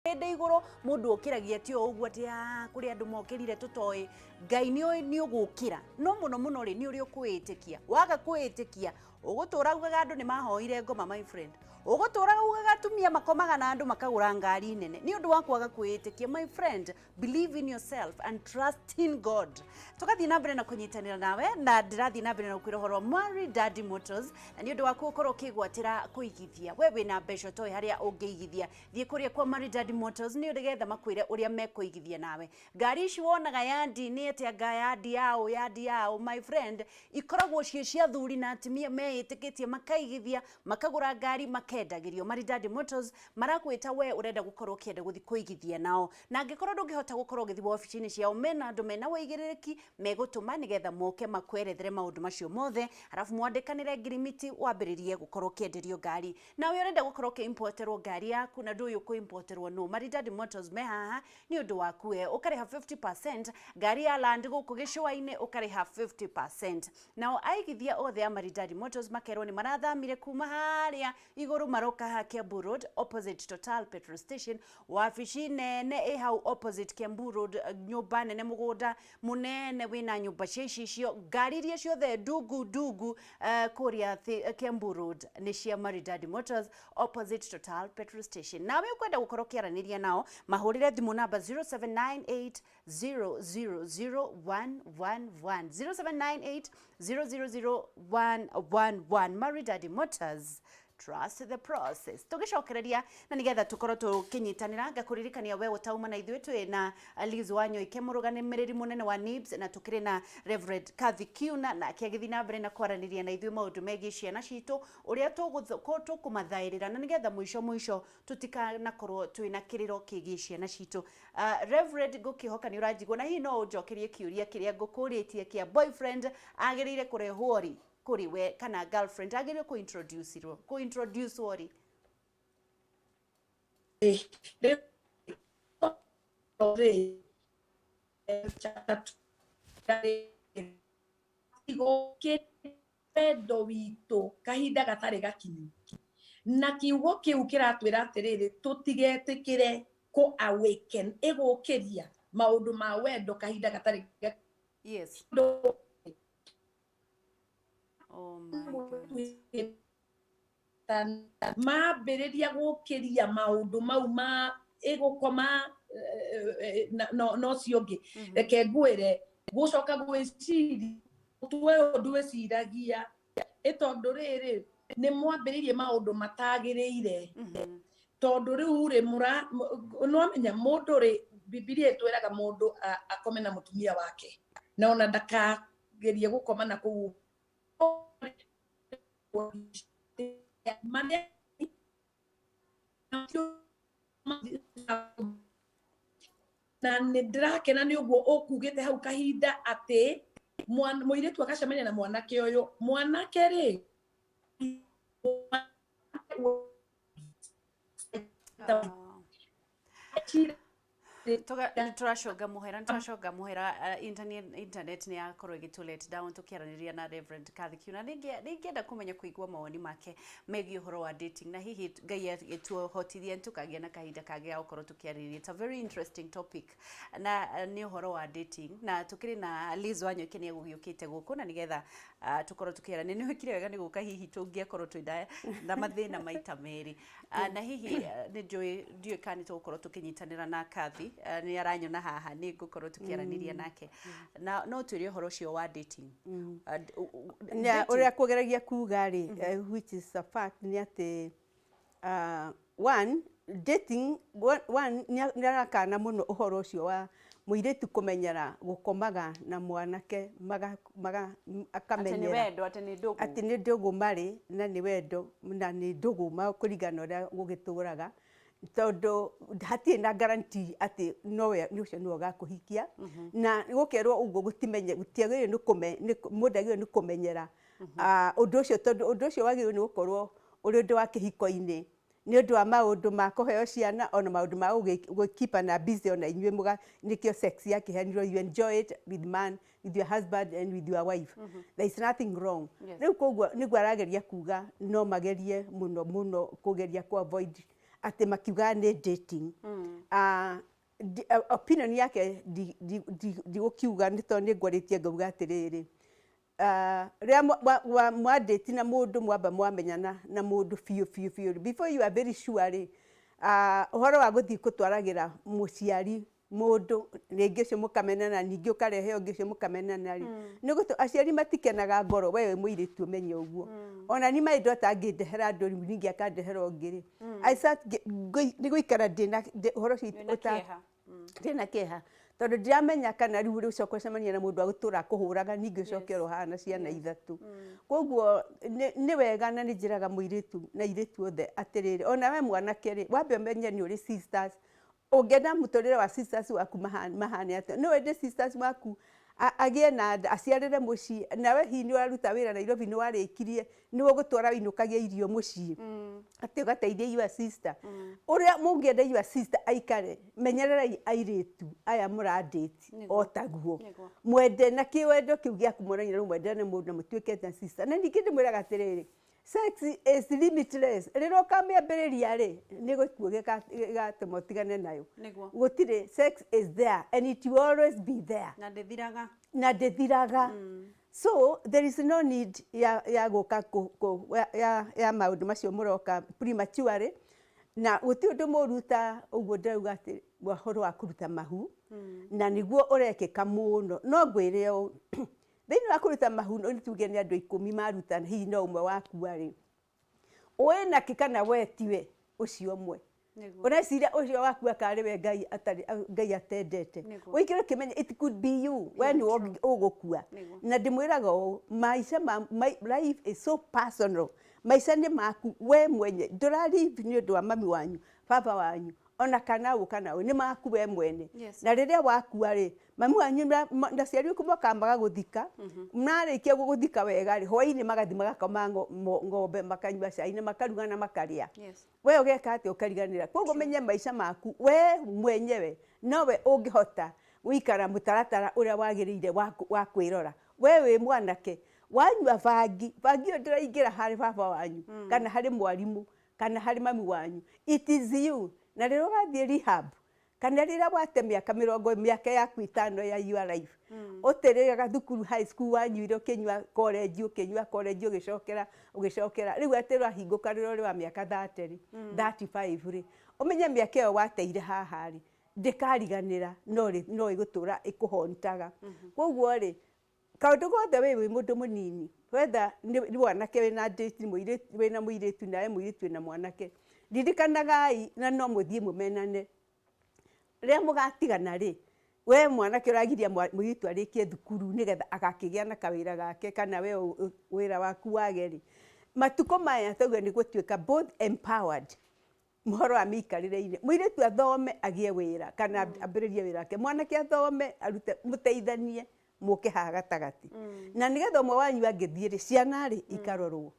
Hĩndĩ igũrũ mũndũ okĩragia ti o ũguo atĩ, "Ah, kũrĩ andũ mokĩrire tũtoĩ." Ngai nĩ oĩ nĩ ũgũkĩra, no mũno mũno rĩ, nĩ ũrĩa ũkwĩĩtĩkia. Waga kwĩĩtĩkia, ũgũtũra ugaga andũ nĩ mahoire ngoma. My friend, ũgũtũra ugaga atumia makomaga na andũ makagũra ngari nene nĩ ũndũ wa kwaga kwĩĩtĩkia. My friend, believe in yourself and trust in God. Tũgathiĩ na mbere na kũnyitanĩra nawe, na ndĩrathiĩ na mbere na gũkwĩra ũhoro wa Maridadi Motors, na nĩ ũndũ waku ũkorwo ũkĩgwatĩra kũigithia. We wĩna mbeca ũtoĩ harĩa ũngĩigithia, thiĩ kũrĩa kwa Maridadi Motors nĩ nĩgetha makwĩre ũrĩa mekũigithia nawe. Ngari ici wonaga yandi nĩ atĩa, nga yandi yaũ, yandi yaũ, my friend, ikoragwo ciĩ cia athuri na atumia meĩtĩkĩtie, makaigithia, makagũra ngari, makendagĩrio. Maridadi Motors marakwĩta we ũrenda gũkorwo ũkĩenda gũthiĩ kũigithia nao, na angĩkorwo ndũngĩhota gũkorwo ũgĩthiĩ wabici-inĩ ciao, mena andũ mena wĩigĩrĩrĩki megũtũma nĩgetha moke makwerethere maũndũ macio mothe, arabu mwandĩkanĩre ngirimiti, wambĩrĩrie gũkorwo ũkĩenderio ngari. Nawe ũrenda gũkorwo ũkĩimporterwo ngari yaku na ndũĩ ũkũimporterwo nũ, Maridadi Motors me haha nĩ ũndũ waku. We ũkarĩha 50% ngari ya land gũkũ gĩcũa-inĩ, ũkarĩha 50%. Nao aigithia othe a Maridadi Motors makerwo nĩ marathamire kuma harĩa igũrũ, maroka haha Kiambu Road, opposite Total petrol station. Wabici nene ĩ hau opposite Kiambu Road, nyũmba nene, mũgũnda mũnene wĩna nyũmba cia icicio. Ngari iria ciothe ndungu ndungu kũrĩa Kiambu Road nĩ cia Maridadi Motors, opposite Total petrol station. Nawe ũkwenda gũkorwo ũkĩaranĩria nao, mahũrĩre thimũ namba 0798 000111, 0798 000111. Maridadi Motors, trust the process. Tũgĩcokereria na nĩgetha tũkorwo tũkĩnyitanĩra, ngakũririkania we ũtauma na ithuĩ, twĩ na Liz Wanyoike, mũrũgamĩrĩri mũnene wa NIBS, na tũkĩrĩ na Reverend Kathy Kiuna, nake agĩthiĩ na mbere na kwaranĩria na ithuĩ maũndũ megiĩ ciana citũ, ũrĩa tũkũmathaĩrĩra na nĩgetha mũico mũico tũtikanakorwo twĩna kĩrĩro kĩgiĩ ciana citũ. Reverend, ngũkĩhoka nĩ ũranjigua, na hihi no ũnjokerie kĩũria kĩrĩa ngũkũrĩtie kĩa boyfriend agĩrĩire kũrehwo rĩ kũrĩ we, kana girlfriend agĩrĩire kũintroduce-irwo, kũintroduce rĩ? Rĩ chapter 2 wendo witũ kahinda gatarĩ gakinyu, na kiugo kĩu kĩratwĩra atĩrĩrĩ, tũtigetĩkĩre kũ awaken ĩgũkĩria maũndũ ma wendo kahinda gatarĩ gakinyu. Oh my God. Mambĩrĩria gũkĩria maũndũ mau ma ĩgũkoma na ũcio ũngĩ, reke ngwĩre, gũcoka gwĩciria ũtue ũndũ wĩciragia ĩ tondũ rĩrĩ nĩ mwambĩrĩirie maũndũ matagĩrĩire, tondũ rĩu rĩ mũra nĩwamenya mũndũ rĩ, Bibilia ĩtwĩraga mũndũ akome na mũtumia wake, na ona ndakagerie gũkoma na kũu marĩa na nĩ ndĩrakena nĩ ũguo ũkugĩte hau kahinda atĩ mũirĩtu agacemania na mwanake ũyũ, mwanake rĩ. Ah. Nĩ tũracoka mũhera, nĩ tũracoka mũhera. Internet nĩ yakorwo ĩgĩtũ let down tũkĩaranĩria na Reverend Kathy Kiuna. Nĩ ingĩenda kũmenya, kũigua mawoni make megiĩ ũhoro wa dating, na hihi Ngai agĩtuhotithia nĩ tũkagĩa na kahinda kangĩ ga gũkorwo tũkĩarĩrĩria. It's a very interesting topic, na nĩ ũhoro wa dating, na tũkĩrĩ na Liz Wanyoike, nĩ egũgĩũkĩte gũkũ na nĩgetha tũkorwo tũkĩaranĩria. Nĩ wĩkire wega nĩ gũka, hihi tũngĩakorwo twĩna na mathĩna maita merĩ. Na hihi nĩ njũĩ, ndiũĩ kana nĩ tũgũkorwo tũkĩnyitanĩra na Kathy, nĩ aranyona haha, nĩ ngũkorwo tũkĩaranĩria nake na no twĩre ũhoro ũcio wa dating. Na Dating. Ũrĩa kũgeragia kuga rĩ, which is a fact, nĩ atĩ one dating one nĩ arakana mũno ũhoro ũcio wa mũirĩtu kũmenyera gũkomaga na mwanake maga, maga, atĩ nĩ akamenyera wendo, atĩ nĩ ndũgũ. Atĩ nĩ ndũgũ marĩ, na nĩ wendo na nĩ ndũgũ kũringana na ũrĩa gũgĩtũraga, tondũ hatirĩ na guarantee atĩ nowe nĩ ũcio nĩwe ũgakũhikia, na gũkerwo ũguo gũtimenye gũtiagĩrĩire nĩ mũndũ agĩrĩirwo nĩ kũmenyera ũndũ ũcio, tondũ ũndũ ũcio wagĩrĩirwo nĩ gũkorwo ũrĩ ũndũ wa kĩhiko-inĩ, nĩ ũndũ wa maũndũ ma kũheo ciana, ona maũndũ ma gũkeep na busy, ona inyuĩ mũga nĩkĩo sex yakĩheanirwo. You enjoy it with man, with your husband and with your wife. There is nothing wrong. Rĩu koguo nĩguo arageria kuga no magerie mũno mũno kũgeria ku avoid Atĩ makiugaga nĩ dating. Opinion yake ndigũkiuga nĩ tondũ nĩ ngwarĩtie ngauga atĩrĩrĩ, rĩrĩa mwadate na mũndũ, mwamba mwamenyana na mũndũ biũ biũ biũ, before you are very sure rĩ, ũhoro wa gũthiĩ gũtwaragĩra mũciari mũndũ rĩngĩ ũcio mũkamenana, ningĩ ũkarehe ũngĩ ũcio mũkamenana rĩ, nĩ gũtũ aciari matikenaga ngoro. We wĩ mũirĩtu, ũmenye ũguo. Ona ni my daughter angĩndehera andũ rĩu, ningĩ akandehera ũngĩ rĩ, I start nĩ gũikara ndĩna ũhoro ũcio Wĩna kĩeha. Ndĩna kĩeha tondũ ndiramenya kana rĩu ũcoka ũcemania na mũndũ wa gũtũra akũhũraga, ningĩ ũcoke oro haha na ciana ithatũ. Koguo nĩ wega na nĩ njĩraga mũirĩtu na airĩtu othe atĩrĩrĩ, ona we mwanake rĩ, wambe ũmenye nĩ ũrĩ sisters, ũngĩenda mũtũrĩre wa sisters waku mahane atĩa. No wende sisters waku agĩe na nda, aciarĩre mũciĩ, nawe hihi nĩ ũraruta wĩra Nairobi, nĩ warĩkirie, nĩwe ũgũtwara wĩinũkagia irio mũciĩ, atĩ ũgateithia your sister. Ũrĩa mũngĩenda your sister aikare, menyererai airĩtu aya mũradate o taguo. Mwende na kĩwendo kĩu gĩaku mũranyina, rĩu mwendane mũndũ na mũtuĩke ta sister. Na ningĩ ndĩmwĩraga atĩrĩrĩ, sex is limitless. Rĩrĩa ũkamĩambĩrĩria rĩ, nĩ gĩkuũ gĩgatũma ũtigane nayo. Gũtirĩ, sex is there and it will always be there. Na ndĩthiraga. Na ndĩthiraga. So there is no need ya gũka ya maũndũ macio mũroka prematurely, na gũtirĩ ũndũ mũru ta ũguo ndĩrauga atĩ ũhoro wa kũruta mahu, na nĩguo ũrekĩka mũno. No ngwĩre ũũ, thĩinĩ wa kũruta mahu, nĩ tuge nĩ andũ 10 maruta, hihi no ũmwe wakua rĩ, ũĩ nakĩ kana we tiwe ũcio ũmwe? Ũreciria ũcio wakua karĩ we Ngai atarĩ, Ngai atendete? Ũikare ũkĩmenya it could be you, we nĩwe ũgũkua. Na ndĩmwĩraga ũũ, maica ma life is so personal. Maica nĩ maku we mwenye, ndũra live nĩ ũndũ wa mami wanyu, baba wanyu, ona kana ũ kana ũ, nĩ maku we mwene. Na rĩrĩa wakua rĩ, mami wanyu na aciari aku mokaga magagũthika. Marĩkia gũgũthika wega rĩ, hwainĩ magathiĩ magakoma ng'ombe, makanyua cai na makaruga na makarĩa. We ũgeka atĩa? Ũkariganĩra. Koguo menye maica maku we mwenyewe, nowe ũngĩhota gũikara mũtaratara ũrĩa wagĩrĩire wa kwĩrora. We wĩ mwanake, wanyua bangi, bangi ĩyo ndĩraingĩra harĩ baba wanyu kana harĩ mwarimũ kana harĩ mami wanyu. It is you. Na rĩrĩa ũgathiĩ rehab, kana rĩrĩa wate mĩaka 20, mĩaka yaku 5 ya your life, ũtĩrĩraga thukuru, high school wanyuire, ũkĩnyua college, ũkĩnyua college, ũgĩcokera ũgĩcokera, rĩu atĩ ũrahingũka rĩrĩa ũrĩ wa mĩaka 30 rĩ, 35 rĩ, ũmenye mĩaka ĩyo wateire haha rĩ, ndĩkariganĩra, no ĩgũtũra ĩkũhontaga. Koguo rĩ, kaũndũ gothe wĩ mũndũ mũnini, whether nĩ mwanake wĩna date, mũirĩtu wĩna mũirĩtu, nawe mũirĩtu wĩna mwanake, ririkanagai na no mũthiĩ mũmenane. Rĩrĩa mũgatigana rĩ, we mwanake ũragiria mũirĩtu arĩkie thukuru nĩgetha agakĩgĩa na kawĩra gake, kana we wĩra waku wage rĩ, matukũ maya tauge nĩ gũtuĩka both empowered mũhoro wa mĩikarĩre-inĩ. Mũirĩtu athome agĩe wĩra kana ambĩrĩrie wĩra wake, mwanake athome arute, mũteithanie mũke haha gatagatĩ, na nĩgetha ũmwe wanyu angĩthiĩ rĩ, ciana rĩ ikarorwo.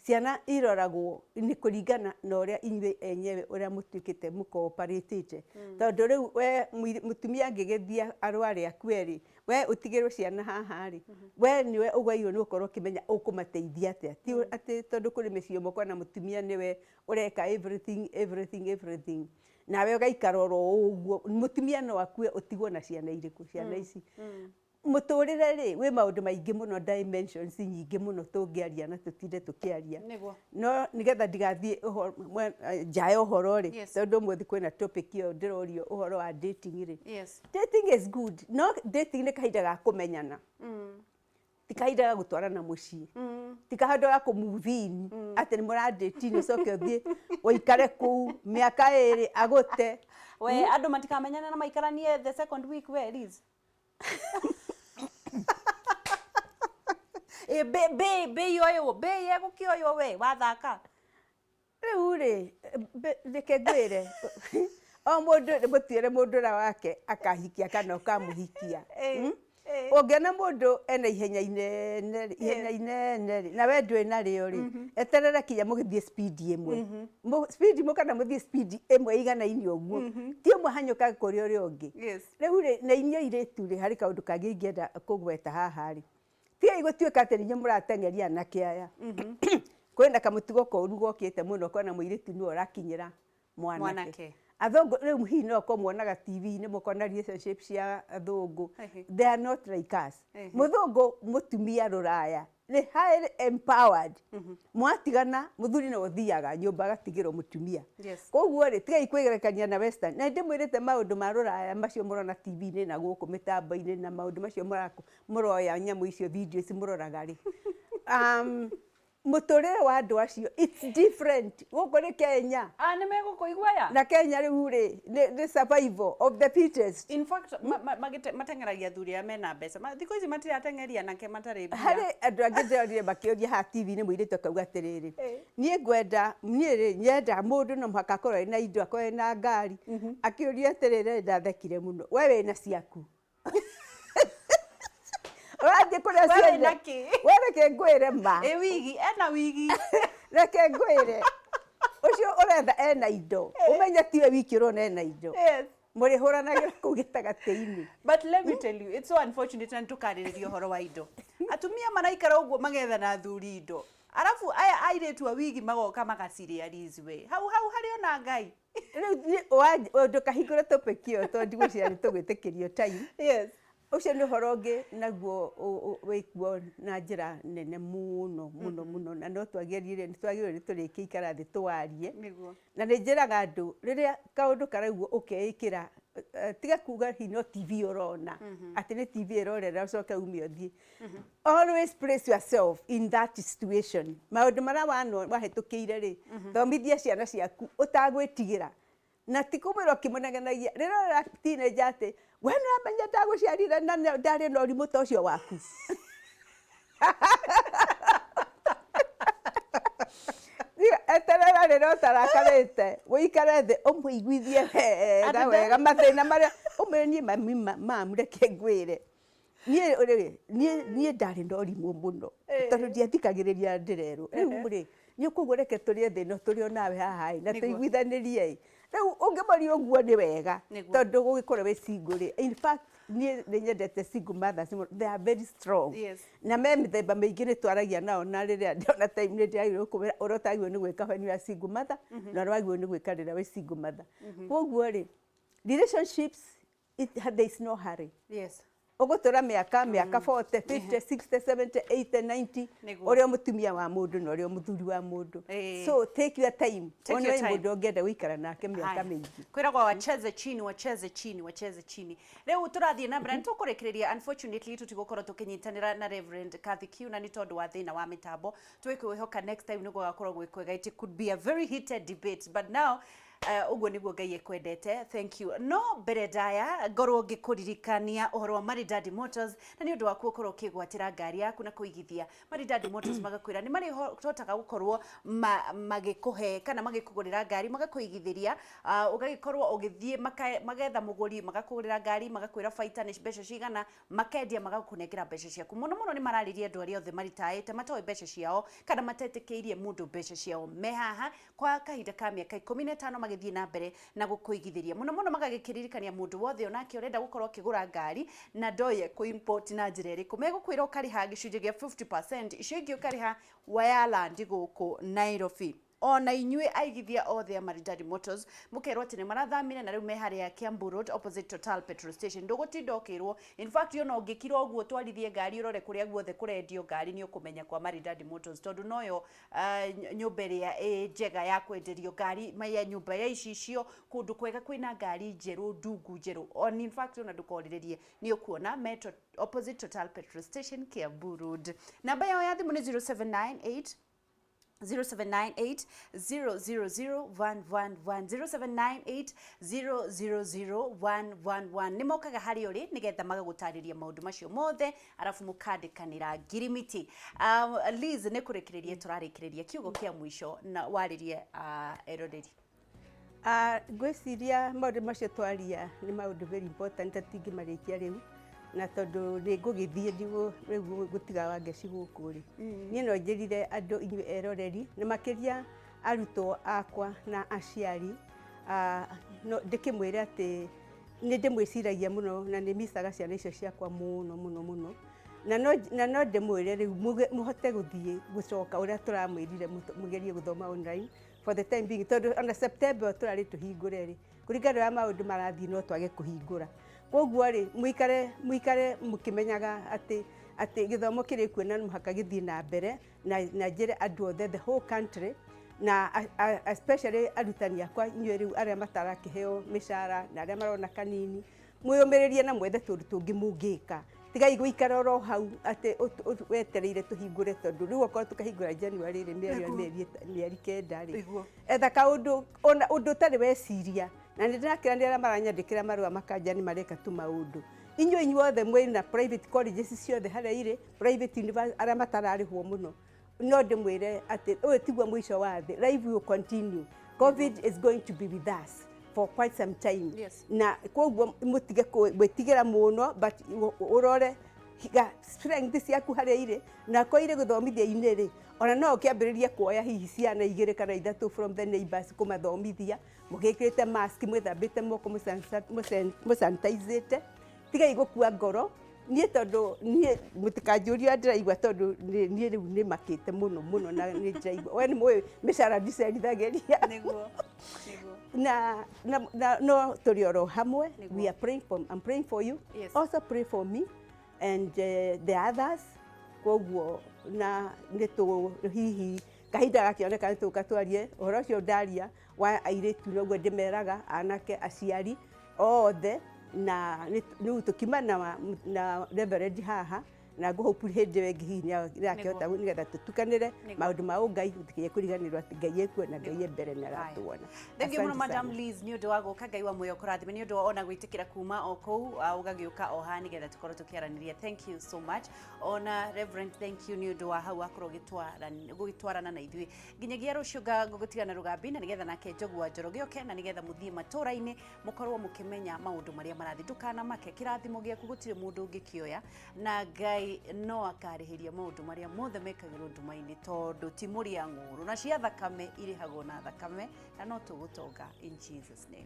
Ciana iroragwo nĩ kũringana na ũrĩa inyuĩ enyewe ũrĩa mũtuĩkĩte mũkooparĩtĩte, tondũ rĩu we mũtumia angĩgĩthiĩ arware akue rĩ, we ũtigĩrwo ciana haha rĩ, we nĩwe ũgwairwo nĩ gũkorwo ũkĩmenya ũkũmateithia atĩa. Ti atĩ tondũ kũrĩ mĩciĩ ĩmwe kwĩna mũtumia nĩwe ũreka everything, everything, everything, nawe ũgaikara oro ũguo. Mũtumia no akue, ũtigwo na ciana irĩkũ? Ciana ici, mũtũrĩre rĩ, wĩ maũndũ maingĩ mũno, dimensions nyingĩ mũno tũngĩaria na tũtinde tũkĩaria. No nĩgetha ndigathiĩ nja ya ũhoro rĩ, tondũ ũmũthĩ kwĩna topic ĩyo ndĩrorio ũhoro wa dating rĩ, dating is good, no dating nĩ kahinda ga kũmenyana, ti kahinda ga gũtwarana mũciĩ, ti kahinda ga kũ-move in atĩ nĩ mũradate, nĩ ũcoke ũthiĩ ũikare kũu mĩaka 2 agũte. We, andũ matikamenyane na maikaranie the second week, we Liz. Ĩ mbĩ yoywo, mbĩ yegũkĩoywo we wathaka. Rĩu rĩ, reke ngwĩre, o mũndũ nĩ mũtuĩre mũndũ ũrĩa wake akahikia kana ũkamũhikia. Ũngĩona mũndũ ena ihenya inene rĩ, ihenya inene rĩ, na we ndũrĩ narĩo rĩ, eterera kinya mũgĩthiĩ speed ĩmwe. Speed mũkana mũthiĩ speed ĩmwe iganaine ũguo, ti ũmwe hanyũka kũrĩ ũrĩa ũngĩ. Rĩu rĩ, na inyuĩ airĩtu rĩ, harĩ kaũndũ kangĩ ingĩenda kũgweta haha rĩ, tigai gũtuĩka atĩ nĩ inyuĩ mũrateng'eria anake aya. Kwĩna kamũtugo koru gokĩte mũno, kona mũirĩtu nĩwe ũrakinyĩra mwanake. Mwanake. Athũngũ rĩu hihi no korwo muonaga TV-inĩ mũkona relationship cia athũngũ. They are not like us. Mũthũngũ mũtumia rũraya nĩ highly empowered. Mwatigana mũthuri no ũthiaga nyũmba agatigĩrwo mũtumia. Koguo rĩ, tigai kwĩgerekania na western. Na ndĩmwĩrĩte maũndũ ma rũraya macio mũrona TV-inĩ na gũkũ mĩtambo-inĩ na maũndũ macio mũroya nyamũ icio, video ici mũroraga rĩ, mũtũrĩre wa andũ acio, it's different. Gũkũ nĩ Kenya. Ah, nĩ megũkũigua ya. Na Kenya rĩu rĩ, nĩ survival of the fittest. In fact, mateng'eragia athuri arĩa mena mbeca. Thikũ ici matirateng'eria anake matarĩ mbia. Harĩ andũ angĩ ndĩronire makĩũria haha TV-inĩ, mũirĩtu akauga atĩrĩrĩ, niĩ ngwenda, niĩ rĩ, nyenda mũndũ no mũhaka akorwo ena indo, akorwo ena ngari. Akĩũria atĩrĩrĩ, ndathekire mũno, we wĩna ciaku, ũrathiĩ kũrĩa We ciothe? Wĩna kĩ? We reke ngwĩre ma. Ĩ wigi, ena wigi. Reke ngwĩre, ũcio ũretha ena indo, ũmenye tiwe wiki ũrona ena indo. Mũrĩhũranagĩra kũu gĩtagatĩ-inĩ. But let me tell you, it's so unfortunate, na nĩtũkarĩrĩria ũhoro wa indo. Atumia maraikara ũguo magetha na athuri indo. Arabu aya airĩtu a wigi magoka magacirĩa we. Hau hau harĩ ona Ngai. Rĩu ndũkahingũre topic ĩyo tondũ ndigwĩciria nĩ tũgwĩtĩkĩrio time. Ũcio nĩ ũhoro ũngĩ naguo wĩkuo na njĩra nene mũno mũno mũno, na no twagĩrĩire, nĩ twagĩrĩirwo nĩ tũrĩkie ikara thĩ tũwarie. Na nĩ njĩraga andũ, rĩrĩa kaũndũ karaugwo ũkeĩkĩra, tiga kuga hihi no TV ũrona, atĩ nĩ TV ĩrorera ũcoke ume ũthiĩ. Always place yourself in that situation. Maũndũ marĩa wahĩtũkĩire rĩ, thomithia ciana ciaku ũtagwĩtigĩra na ti kũmwĩra ũkĩmũnegenagia rĩrĩa ũrera teenager atĩ we nĩũramenya ndagũciarire na ndarĩ na ũrimũ ta ũcio waku. Tiga, eterera rĩrĩa ũtarakarĩte, ũikare thĩ ũmũiguithie wega Andũ wega mathĩna marĩa ũmwĩre, niĩ mami, mamu, reke ngwĩre, niĩ rĩ, niĩ ndarĩ na ũrimũ mũno tondũ ndiathikagĩrĩria ndĩrerwo. Rĩu rĩ, nĩ ũkũguo, reke tũrĩe thĩ ĩno tũrĩ o nawe haha ĩ, na tũiguithanĩrie ĩ. Rĩu ũngĩmoria ũguo nĩ wega tondũ gũgĩkorwo wĩ single rĩ, in fact niĩ nĩ nyendete single mothers mũno. They are very strong. Na me mĩthemba mĩingĩ nĩ twaragia nao, na rĩrĩa ndĩona time nĩ ndĩragĩrĩirwo kũmwĩra ũrĩa ũtagĩrĩirwo nĩ gwĩka when you are single mother na ũrĩa wagĩrĩirwo nĩ gwĩka rĩrĩa wĩ single mother. Koguo rĩ, relationships, there is no hurry. Ũgũtũra mĩaka 40, 50, 60, 70, 80, 90, ũrĩa mũtumia wa mũndũ na ũrĩa mũthuri wa mũndũ. So take your time. Take One your wĩ time. Mũndũ ũngĩenda gũikara nake mĩaka Haya. mĩingĩ. Kwĩragwo wacheze chini, wacheze chini, wacheze chini. Rĩu tũrathiĩ na mbere, nĩtũkũrĩkĩrĩria. Unfortunately tũtigũkorwo tũkĩnyitanĩra na Reverend Kathy Kiuna nĩ tondũ wa thĩna wa mĩtambo. Twĩkwĩhoka next time nĩguo gakorwo gwĩ kwega. It could be a very heated debate, but now ũguo nĩguo Ngai ekwendete. Thank you. No mbere ndaya ngorwo ngĩkũririkania ũhoro wa Maridadi Motors, na nĩ ũndũ waku ũkorwo ũkĩgwatĩra ngari yaku na kũigithia Maridadi Motors, magakwĩra nĩ marĩhotaga gũkorwo magĩkũhe kana magĩkũgũrĩra ngari, magakũigithĩria, ũgagĩkorwo ũgĩthiĩ magetha mũgũri, magakũgũrĩra ngari, magakwĩra baita nĩ mbeca cigana, makendia, magakũnengera mbeca ciaku. Mũno mũno nĩ mararĩria andũ arĩa othe maritaĩte, matoĩ mbeca ciao kana matetĩkĩirie mũndũ mbeca ciao. Me haha kwa kahinda ka mĩaka 15 magĩthiĩ na mbere na gũkũigithĩria. Mũno mũno magagĩkĩririkania mũndũ wothe onake ũrenda gũkorwo akĩgũra ngari na ndoĩ kũ-import na njĩra ĩrĩkũ, megũkwĩra ũkarĩha gĩcunjĩ gĩa 50%, icio ingĩ ũkarĩha wayalandi gũkũ Nairobi. Ona inyuĩ aigithia othe a Maridadi Motors mũkerwo atĩ nĩ marathamire na rĩu me harĩa Kiambu Road, opposite Total petrol station. Ndũgũtinda ũkĩrwo. In fact, ona ũngĩkira ũguo twarithie ngari ũrore kũrĩa guothe kũrendio ngari, nĩ ũkũmenya kwa Maridadi Motors, tondũ noyo nyũmba ĩrĩa ĩ njega ya kwenderio ngari ya nyũmba ya icicio kũndũ kwega kwĩna ngari njerũ, ndungu njerũ. On in fact, ona ndũkorĩrĩrie, nĩ ũkuona metro opposite Total petrol station, Kiambu Road. Namba yao ya thimũ nĩ 0798 0798 000 111, 0798 000 111. Nĩ mokaga harĩ ũrĩ nĩgetha magagũtarĩria maũndũ macio mothe, arabu mũkandĩkanĩra ngirimiti. Liz, nĩ kũrĩkĩrĩria tũrarĩkĩrĩria, kiugo kĩa mũico na warĩrie eroreri. Ngwĩciria maũndũ macio twaria nĩ maũndũ very important, atingĩmarĩkia rĩu, na tondũ nĩ ngũgĩthiĩ rĩu gũtiga Wangeci gũkũ rĩ, niĩ no njĩrire andũ inyuĩ eroreri na makĩria arutwo akwa na aciari, no ndĩkĩmwĩre atĩ nĩ ndĩmwĩciragia mũno na nĩ micaga ciana icio ciakwa mũno mũno mũno, na no ndĩmwĩre rĩu mũhote gũthiĩ gũcoka ũrĩa tũramwĩrire, mũgerie gũthoma online. For the time being, tondũ ona September tũrarĩ tũhingũre rĩ, kũringana na ũrĩa maũndũ marathiĩ no twage kũhingũra. Koguo rĩ, mũikare mũkĩmenyaga atĩ gĩthomo kĩrĩ kuo na mũhaka gĩthiĩ na mbere, na njĩre andũ othe, the whole country, na especially arutani akwa inyuĩ rĩu arĩa matarakĩheo mĩcara na arĩa marona kanini, mwĩyũmĩrĩrie na mwethe tũndũ tũngĩ mũngĩka. Tigai gũikara oro hau atĩ wetereire tũhingũre, tondũ rĩu okorwo tũkahingũra January rĩ, mĩario 9 rĩ, etha kaũndũ ona ũndũ ũtarĩ weciria. Na nĩ ndĩrakĩra nĩ arĩa maranyandĩkĩra marũa makanja nĩ mareka tu maũndũ. Inyuĩ inyuothe mwĩna private colleges ciothe harĩa irĩ private university, arĩa matararĩhwo mũno, no ndĩmwĩre atĩ ũyũ tiguo mũico wa thĩ. Life will continue. COVID is going to be with us for quite some time. Na koguo mũtige gwĩtigĩra mũno, but ũrore higa strength ciaku harĩa irĩ, na korwo irĩ gũthomithia-inĩ rĩ, ona no ũkĩambĩrĩrie kuoya hihi ciana igĩrĩ kana ithatũ from the neighbors kũmathomithia mũgĩkĩrĩte mask, mwĩthambĩte moko, mũsanitizĩte. Tigai gũkua ngoro. Niĩ tondũ niĩ mũtikanjũrie ndĩraigua, tondũ niĩ rĩu nĩ makĩte mũno mũno, na nĩ ndĩraigua we nĩ mũĩ mĩcara ndicerithagĩria. Nĩguo, nĩguo. Na no tũrĩ oro hamwe. Nĩguo. We are praying for, I'm praying for you. Also pray for me and the others. Koguo na nĩ tũ hihi kahinda gakĩoneka nĩ tũka twarie ũhoro ũcio ndaria wa airĩtu. Noguo ndĩmeraga anake, aciari othe, na rĩu tũkiuma na Reverend haha, na ngũhope hĩndĩ ĩyo ĩngĩ hihi nĩ akĩhota nĩgetha tũtukanĩre maũndũ ma ũngai, tũtiige kũriganĩrwo atĩ Ngai ekuo na Ngai e mbere nĩ aratuona. Thengiũ mũno. Asante Madam sana. Liz, nĩ ũndũ wa gũka. Ngai wa muoyo kũrathime nĩ ũndũ wa ona gwĩtĩkĩra kuma o kũu, ũgagĩũka o haha nĩgetha tũkorwo tũkĩaranĩria. Thank you so much. Ona Reverend, thank you nĩ ũndũ wa hau wakorwo gũgĩtwarana na ithuĩ nginyagia rũciũ. Ngũgũtiga na rũgambi, na nĩgetha nake Njogu wa Njoroge oke, na nĩgetha mũthiĩ matũra-inĩ mũkorwo mũkĩmenya maũndũ marĩa marathiĩ. Ndũkanamake, kĩrathimo gĩaku gũtirĩ mũndũ ũngĩkĩoya, na Ngai no akarĩhĩria maũndũ marĩa mothe mekagĩrwo nduma-inĩ, tondũ ti mũrĩa ng'ũrũ na cia thakame irĩhagwo na thakame, na no tũgũtonga in Jesus name.